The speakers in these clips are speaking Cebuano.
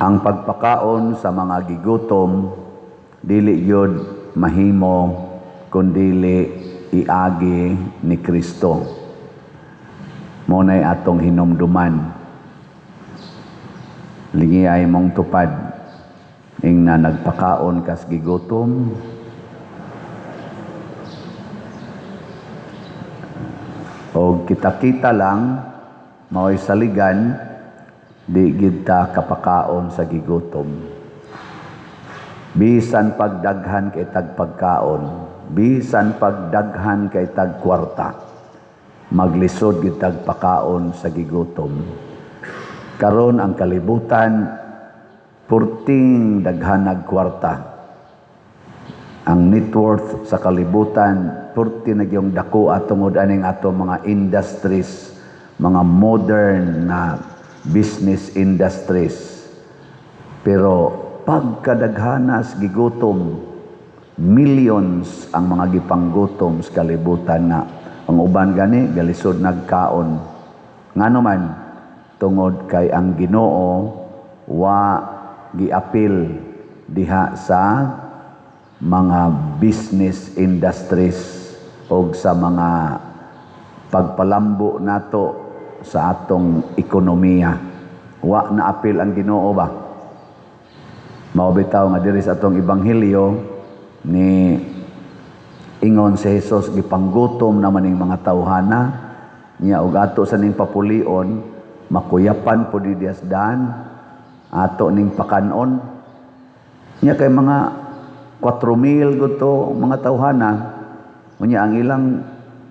Ang pagpakaon sa mga gigutom dili gyud mahimo kun dili iagi ni Kristo. Mao nay atong hinumduman. Lingi ay mong tupad ing na nagpakaon kas gigutom, o kita-kita lang mao'y saligan, di gid ta kapakaon sa gigutom. Bisan pagdaghan kay tag pagkaon, bisan pagdaghan kay tag kwarta, maglisod gid tag pakaon sa gigutom. Karon ang kalibutan purting daghanag kwarta. Ang net worth sa kalibutan purti na gyung dako tungod aning ato mga industries, mga modern na business industries. Pero pagkadaghanas gigutom, millions ang mga gipanggutom sa kalibutan nga ang uban gani galisod nagkaon. Ngano man? Tungod kay ang Ginoo wa giapil diha sa mga business industries og sa mga pagpalambo nato sa atong ekonomiya. Wa na apil ang Ginoo ba? Mao bitaw nga diri sa atong ebanghelyo ni ingon si Jesus, gipanggutom naman ning mga tawhana niya og ato sa ning papulion, makuyapan po di dan ato ning pakanon niya kay mga 4,000 gudto mga tawhana. Unya ang ilang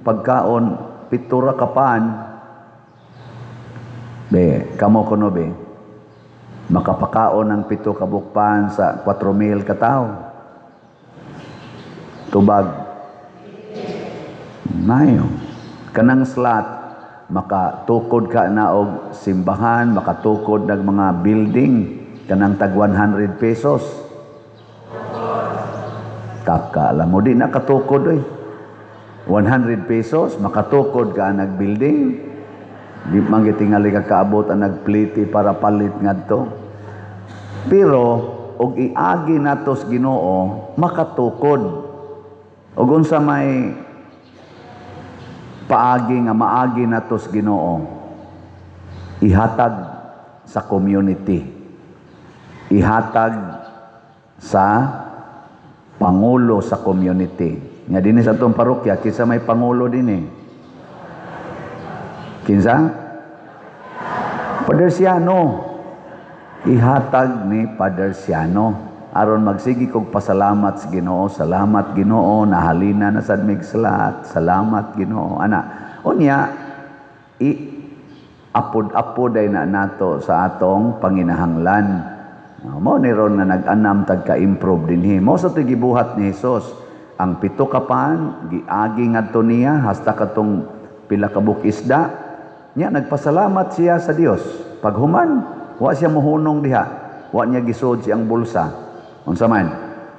pagkaon 7 ra ka pan. Be, kamo kuno be, makapakaon ng 7 ka bukpan sa 4,000 ka tawo? Tubag. Mayo. Kanang slot, makatukod ka na og simbahan, makatukod ng mga building, kanang tag 100 pesos. Taka lang mo, di nakatukod oy. 100 pesos, makatukod ka nag building. Di man gitingali ka kaabot ang nagpliti para palit ngadto. Pero og iagi natos Ginoo, makatukod. Og unsa may paagi nga maagi natos Ginoo? Ihatag sa community. Ihatag sa pangulo sa community. Nga dinhi sa atong parokya, kinsa may pangulo dinhi? Kinsa? Father Siano. Ihatag ni Father Siano. Aron magsigi kog pasalamat sa Ginoo, salamat Ginoo, nahalina na sad mig salat, salamat Ginoo. Ana, unya i apod-apod ay na nato sa atong panginahanglan. Mao ni ron nga nag-anam tag ka-improve dinhi. Mao sa to'y gibuhat ni Hesus. Ang 7 ka pan giagi ngadto niya hasta katong pila ka buok isda. Nya nagpasalamat siya sa Dios. Paghuman, wa siya mohunong diha. Wa niya gisod siyang bulsa. Unsa man?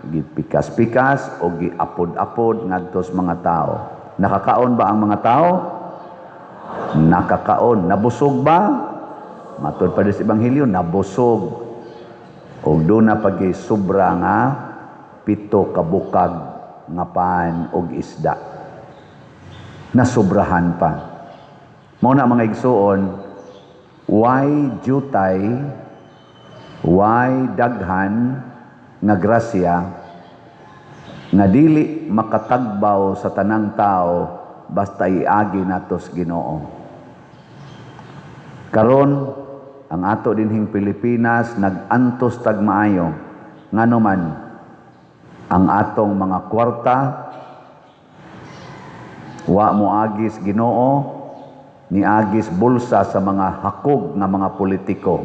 Gipikas-pikas o giapod-apod ngadto sa mga tao. Nakakaon ba ang mga tao? Nakakaon. Nabusog ba? Matod pa sa Ebanghelyo, nabusog. Og doon na pagi sobra nga 7 ka bukag nga pan og isda. Nasubrahan pa. Mao na, mga igsuon, why jutay, why daghan nga grasya nga dili makatagbaw sa tanang tao basta iagi natos Ginoo. Karon ang ato dinhing Pilipinas nag-antos tag maayo, ngano man ang atong mga kwarta wa moagis Ginoo, niagis bulsa sa mga hakog nga mga politiko.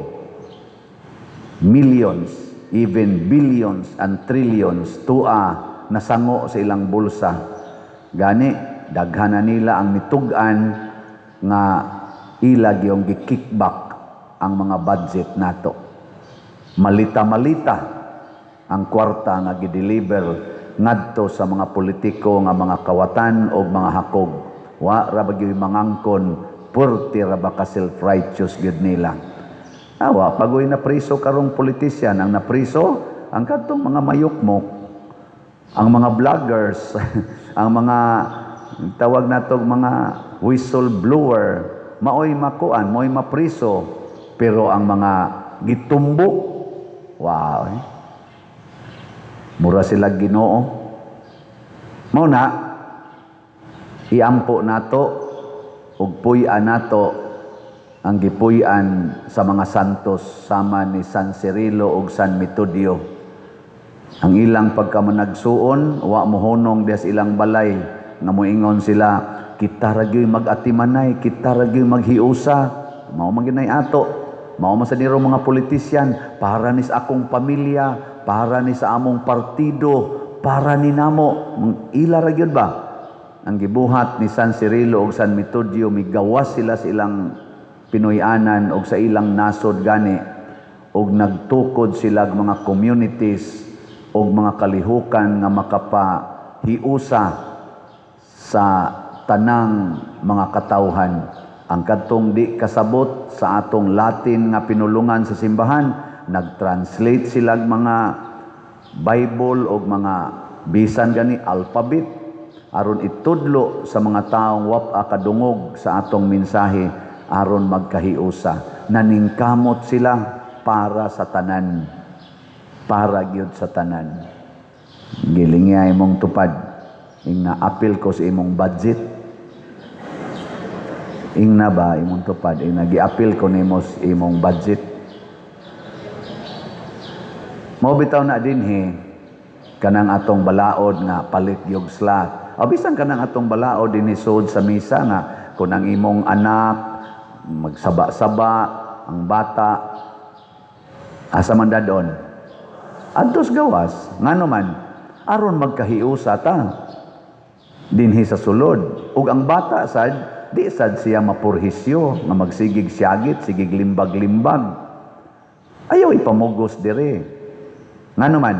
Millions, even billions and trillions tua nasango sa ilang bulsa. Gani daghan na nila ang mitug-an nga ila gyung gi-kickback ang mga budget nato. Malita-malita ang kwarta nga gi-deliver ngadto sa mga politiko nga mga kawatan o mga hakog. Wa ra ba gyud mangangkon, purti ra ba ka self-righteous gyud nila. Awa, pagoy na priso karong politisyan, ang napriso, ang kadtong mga mayukmok, ang mga vloggers, ang mga tawag nato mga whistleblower, maoy makuan, maoy mapriso, pero ang mga gitumbok, wow, eh. Mura sila Ginoo. Mao na iampo nato ug puy-an nato ang gipuy-an sa mga santos sama ni San Cirilo ug San Metodio. Ang ilang pagkamanagsuon, wa mohunong diha sa ilang balay nga moingon sila, "Kita ra gyud mag-atimanay, kita ra gyud maghiusa." Mao man gyud ato. Mao man sa niro mga politisyan, "Para ni sa akong pamilya, para ni sa among partido, para ni namo." Ila ra gyud ba? Ang gibuhat ni San Cirilo ug San Metodio, migawas sila sa ilang Pinoy-anan og sa ilang nasod gani og nagtukod sila og mga communities og mga kalihukan nga makapahiusa sa tanang mga katawhan. Ang kadtong di kasabot sa atong Latin nga pinulungan sa simbahan, nag-translate sila og mga Bible og mga bisan gani alphabet aron itudlo sa mga taong wa kadungog sa atong mensahe aron magkahiusa. Naningkamot sila para sa tanan, para gyud sa tanan. Gilingya imong tupad ing na-apil ko sa imong budget. Ing na ba imong tupad ing nagiapil ko nimo sa imong budget? Mao bitaw na dinhi kanang atong balaod nga palit yung slot. O bisan kanang atong balaod dinhi sud sa misa nga kung ang imong anak magsaba-saba, ang bata asa man dadon? Adtos gawas. Ngano man? Aron magkahiusa ta dinhi sa sulod. Ug ang bata sad, di sad siya mapurhisyo nga magsigig siyagit, sigig limbag-limbag. Ayaw ipamugos dire. Ngano man?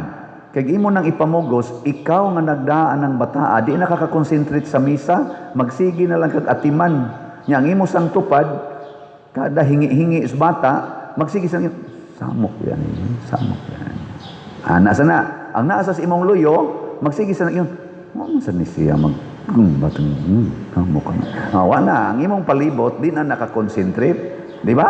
Kay imo nang ipamugos, ikaw nga nagdaan ng bataa, di na ka concentrate sa misa, magsige na lang kag atiman. Nya ang imo sang tupad, kada hingi-hingi sa bata, magsige sa samok yan, samok yan. Ana sana, ang naa sa imong luyo, magsige sa yun. Mo sa ni siya mag batang samok ka na. Ah, wala, ang imong palibot di na nakakonsentrate, di ba?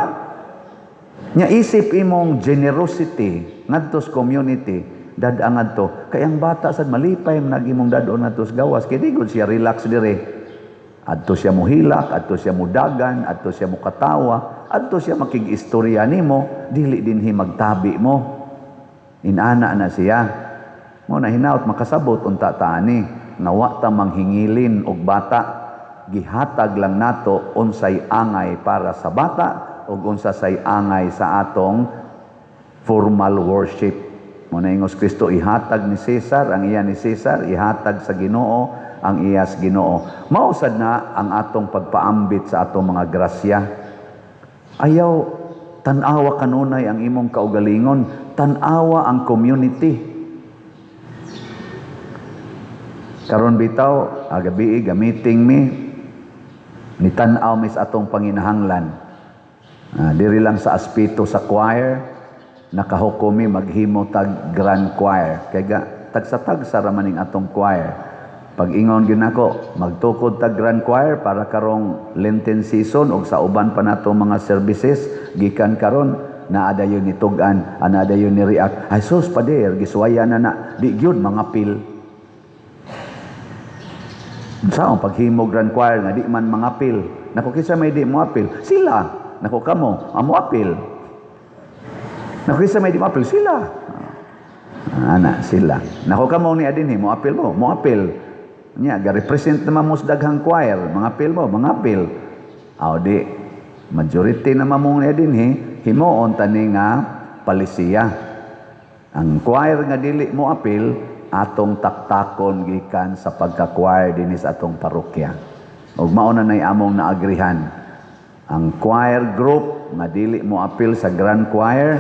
Nya isip imong generosity ngadto sa community, dad-a ngadto kay ang bata sad malipay man imong dad-on ngadto sa gawas kay di gud siya relax dire. Adto siya mohilak, adto siya mudagan, adto siya mukatawa, adto siya makig-istorya nimo, dili dinhi magtabi mo. Inana na siya. Mo na hinaut makasabot unta taani nga wa ta manghingilin og bata, gihatag lang nato unsay angay para sa bata ug unsa say angay sa atong formal worship. Mo na ingos Kristo, ihatag ni Cesar ang iya ni Cesar, ihatag sa Ginoo ang iya sa Ginoo. Mao sad na ang atong pagpaambit sa atong mga grasya. Ayaw tan-awa kanunay ang imong kaugalingon, tan-awa ang community. Karon bitaw, agabi gamiting mi ni tan-aw mi sa atong panginahanglan. Diri lang sa aspeto sa choir, nakahukom mi maghimo tag grand choir. Kay ga tagsa-tagsa ra man ning atong choir. Pag ingon gyud nako, magtukod tag grand choir para karong Lenten season ug sa uban pa nato mga services gikan karon, naa dayon ni tug-an, ana dayon ni react. "Ay sus, pader, gisuwaya na na, di gyud mga pil." Sa paghimo grand choir nga di man mga pil. Nako, kinsa may di mo apil? Sila. Nako kamo, amo apil. Nako, kinsa may di mo apil? Sila. Ana sila. Nako kamo ni adin mo apil mo, mo apil. Nya ga-represent naman mo sa daghang choir, mga apil mo, mga apil. Aw di majority naman mo ni dinhi, himuon tani nga palisiya. Ang choir nga dili mo apil, atong taktakon gikan sa pagka-choir dinhi sa atong parokya. Ug mao na nay among naagrihan. Ang choir group nga dili mo apil sa grand choir,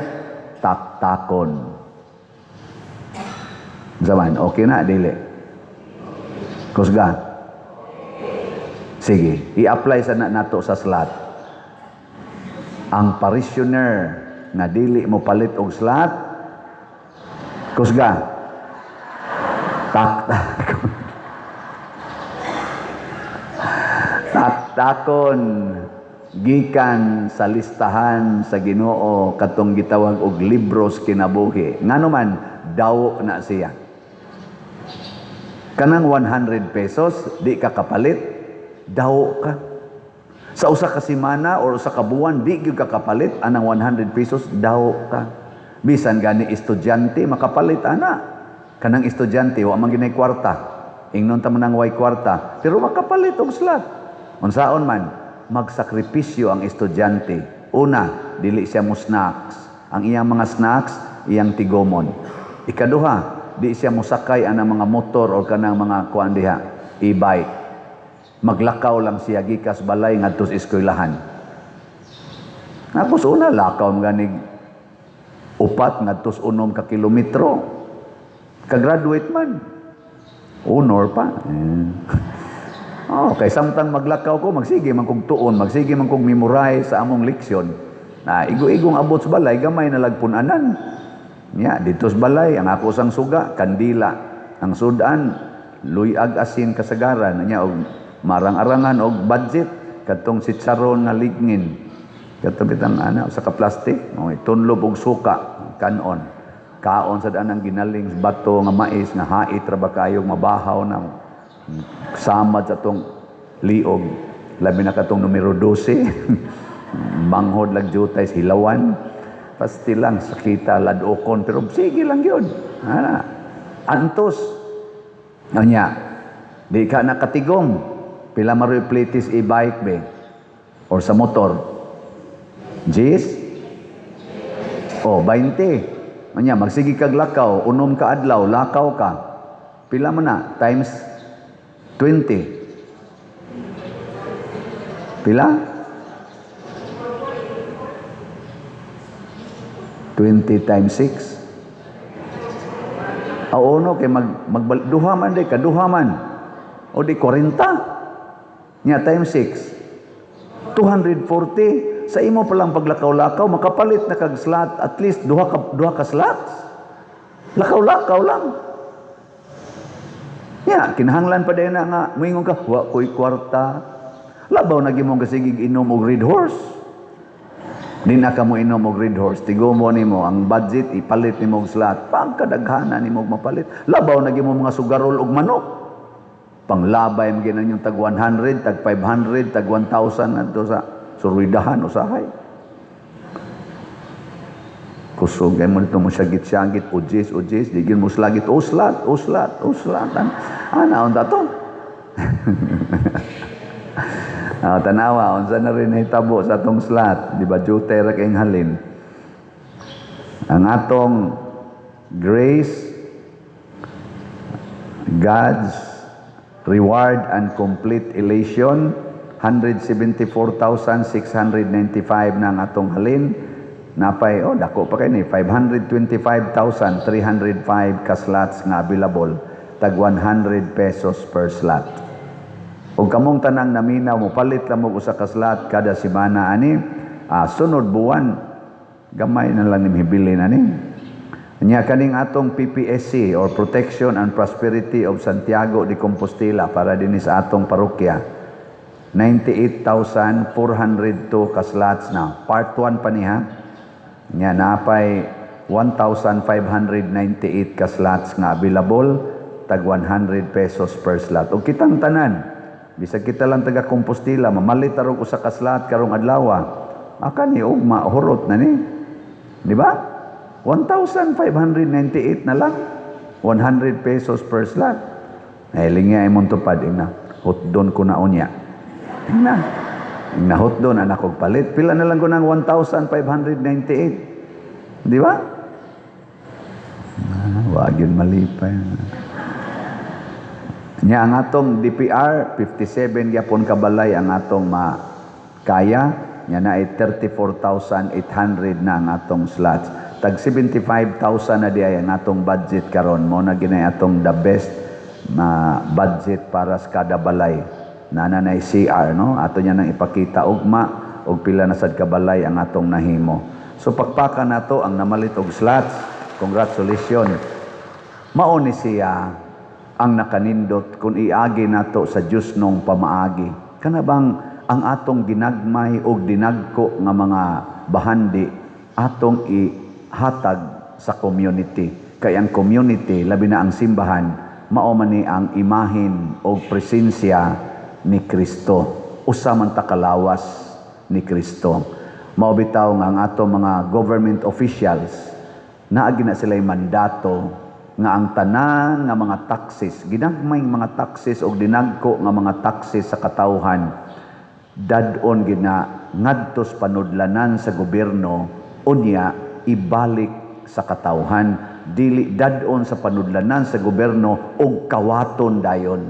taktakon. Zaman, okay na dili? Kusga. Sige, i-apply sa na nato sa slot. Ang parishioner nga dili mo palit og slot, kusga. Taktakon. Taktakon gikan sa listahan sa Ginoo katong gitawag og libros kinabuhi. Ngano man daw na siya. Kanang 100 pesos di ka kapalit, daw ka. Sa usa ka semana or usa ka buwan di gyud ka kapalit anang 100 pesos, daw ka. Bisan gani estudyante makapalit ana. Kanang estudyante wa man ginay kwarta. Ingnon ta man ang way kwarta, pero makapalit og slot. Unsaon man magsakripisyo ang estudyante. Una, dili siya mo snacks. Ang iyang mga snacks, iyang tigomon. Ikaduha, di siya mosakay anang mga motor o kanang mga kuan diha, e-bike. Maglakaw lang siya gikas balay ngadto sa eskwelahan. Tapos una, lakaw mga ganig 4 ngadto 6 ka kilometro. Ka-graduate man. Honor pa. Eh. Oh, kay samtang maglakaw ko, magsige man kog tuon, magsige man kog memorize sa among leksyon. Na igo-igong abot sa balay, gamay na lagpunanan. Nya, dito sa balay, ang ako sang suga, kandila. Ang sudan, luyag asin kasagaran. Nya, og marang-arangan og budget, katong sitsaron nga ligngin. Katong bitang ana sa ka plastic, oh, tunlob og suka, kanon. Kaon sa daan ang ginaling bato nga mais nga hait ra ba kayo, mabahaw na samad sa atong liog, labi na katong numero 12, manghod lag jutay sa hilawan, pasti lang sakita ladokon, pero sige lang yun ana antos. Anya di ka nakatigom, pila maroy plitis e-bike be or sa motor? Jis? Oh, 20. Anya magsige kag lakaw, 6 ka adlaw lakaw ka, pila man na times 20? Pila? 20 times 6? Oo, no, kay mag duha man di, kaduha man. O di 40. Nya times 6. 240. Sa imo palang paglakaw-lakaw, makapalit na kag slot, at least duha ka slots. Lakaw-lakaw lang. Ya, kinahanglan pa din na nga moingon ka, wa ko'y kwarta. Labaw na gimong kasigig inom og Red Horse. Di na ka mo inom og Red Horse. Tigomo nimo ang budget, ipalit nimo og slot. Pagkadaghana nimo og mapalit. Labaw na gimo mga sugarol og manok. Panglabay mo ginan yung tag 100, tag 500, tag 1,000 ngadto sa surwidahan usahay. Kusog ay mo nito mo syagit-syagit, ujis, ujis, di gin mo slagit, uslat, uslat, uslat. Ana, unta to? Ah, tanawa, unsa na rin nahitabo sa atong slot, di ba, jutay ra kayong halin. Ang atong grace, God's reward and complete elation, 174,695 na ang atong halin. Napay, oh, dako pa kay ni, 525,305 ka slots nga available, tag 100 pesos per slot. Ug kamong tanang naminaw, mopalit lang mo usa ka slot kada semana ani, sunod buwan gamay na lang nim hibilin ani. Nya kaning atong PPSC or Protection and Prosperity of Santiago de Compostela para dinhi sa atong parokya, 98,402 ka slots na. Part 1 pa niya. Nya napay 1,598 ka slots nga available, tag 100 pesos per slot. Ug kitang tanan, bisag kita lang taga Compostela, mamalit tarong usa ka slot karong adlaw. Aka ni ugma hurot na ni. Di ba? 1,598 na lang. 100 pesos per slot. Ay, lingya imong tupad ina. Hotdon ko na unya. Ina. Ina hotdon anak og palit. Pila na lang ko ng 1,598. Di ba? Ah, wag yun malipay. Nya ang atong DPR 57 gyapon kabalay ang atong makaya. Nya na ay 34,800 na ang atong slots. Tag 75,000 na di ay ang atong budget karon. Mo na ginay atong the best na budget para sa kada balay. Nana na CR, no? Ato niya nang ipakita ugma og pila na sad kabalay ang atong nahimo. So pakpakan nato ang namalit og slots. Congratulations. Mao ni siya ang nakanindot kung iagi nato sa Diyosnong pamaagi. Kana bang ang atong ginagmay og dinagko nga mga bahandi, atong ihatag sa community? Kay ang community, labi na ang simbahan, mao man ni ang imahin og presensya ni Kristo. Usa man ta kalawas ni Kristo. Mao bitaw nga ang ato mga government officials, naagi na sila'y mandato nga ang tanan nga mga taxes, ginagmay mga taxes og dinagko nga mga taxes sa katawhan, dad-on gina ngadto sa panudlanan sa gobyerno, unya ibalik sa katawhan, dili dad-on sa panudlanan sa gobyerno og kawaton dayon.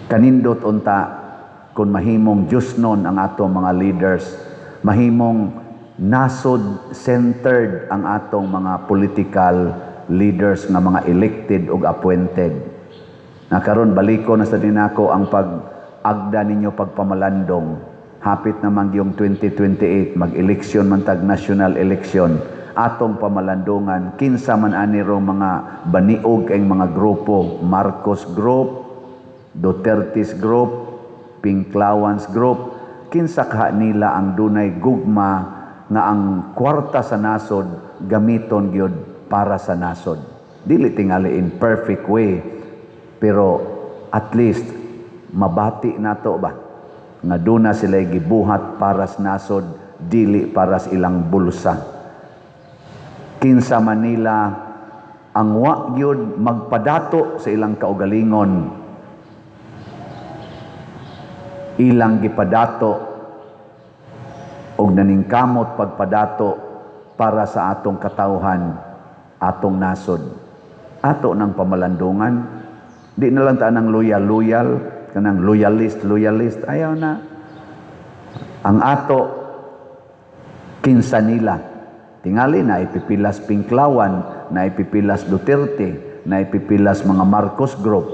Kanindot unta kung mahimong Diyosnon ang ato mga leaders, mahimong nasod centered ang atong mga political leaders nga mga elected ug appointed. Na karon, baliko na sa dinako ang pag-agda ninyo, pagpamalandong. Hapit naman yung 2028, mag-eleksyon man tag national election. Atong pamalandungan kinsa man ani ro mga baniog ang mga grupo, Marcos Group, Duterte's Group, Pinklawans Group, kinsa kaha nila ang dunay gugma nga ang kwarta sa nasod gamiton gyud para sa nasod. Dili tingali in perfect way, pero at least mabati nato ba nga duna sila gibuhat para sa nasod, dili para sa ilang bulsa. Kinsa man nila ang wa gyud magpadato sa ilang kaugalingon, ilang gipadato og naningkamot pagpadato para sa atong katawhan, atong nasod, ato ng pamalandungan. Di na lang ta ng loyal loyal, kanang loyalist loyalist, ayaw na. Ang ato, kinsa nila tingali na ipipilas Pinklawan, na ipipilas Duterte, na ipipilas mga Marcos Group,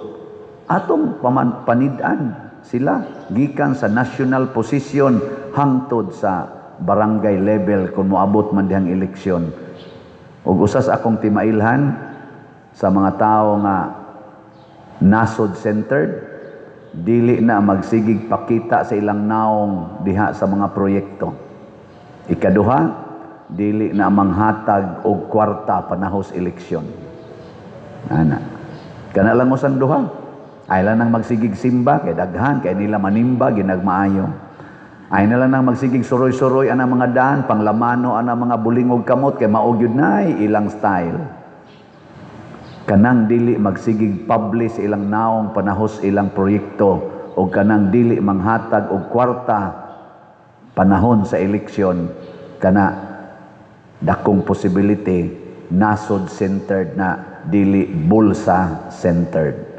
atong panid-an sila gikan sa national position hangtod sa barangay level kung moabot man dihang eleksyon. Ug usas akong timailhan sa mga tao nga nasod centered, dili na magsigig pakita sa ilang naong diha sa mga proyekto. Ikaduha, dili na manghatag og kwarta panahos eleksyon. Ana kana lang usang duha. Ay lang nang magsigig simba kay daghan kay nila manimba ginagmaayo. Ay na lang nang magsigig suroy-suroy ana mga daan, panglamano ana mga bulingog kamot kay mao gyud nay ilang style. Kanang dili magsigig publish ilang naong panahos ilang proyekto o kanang dili manghatag og kwarta panahon sa eleksyon, kana dakong possibility nasod centered na, dili bulsa centered.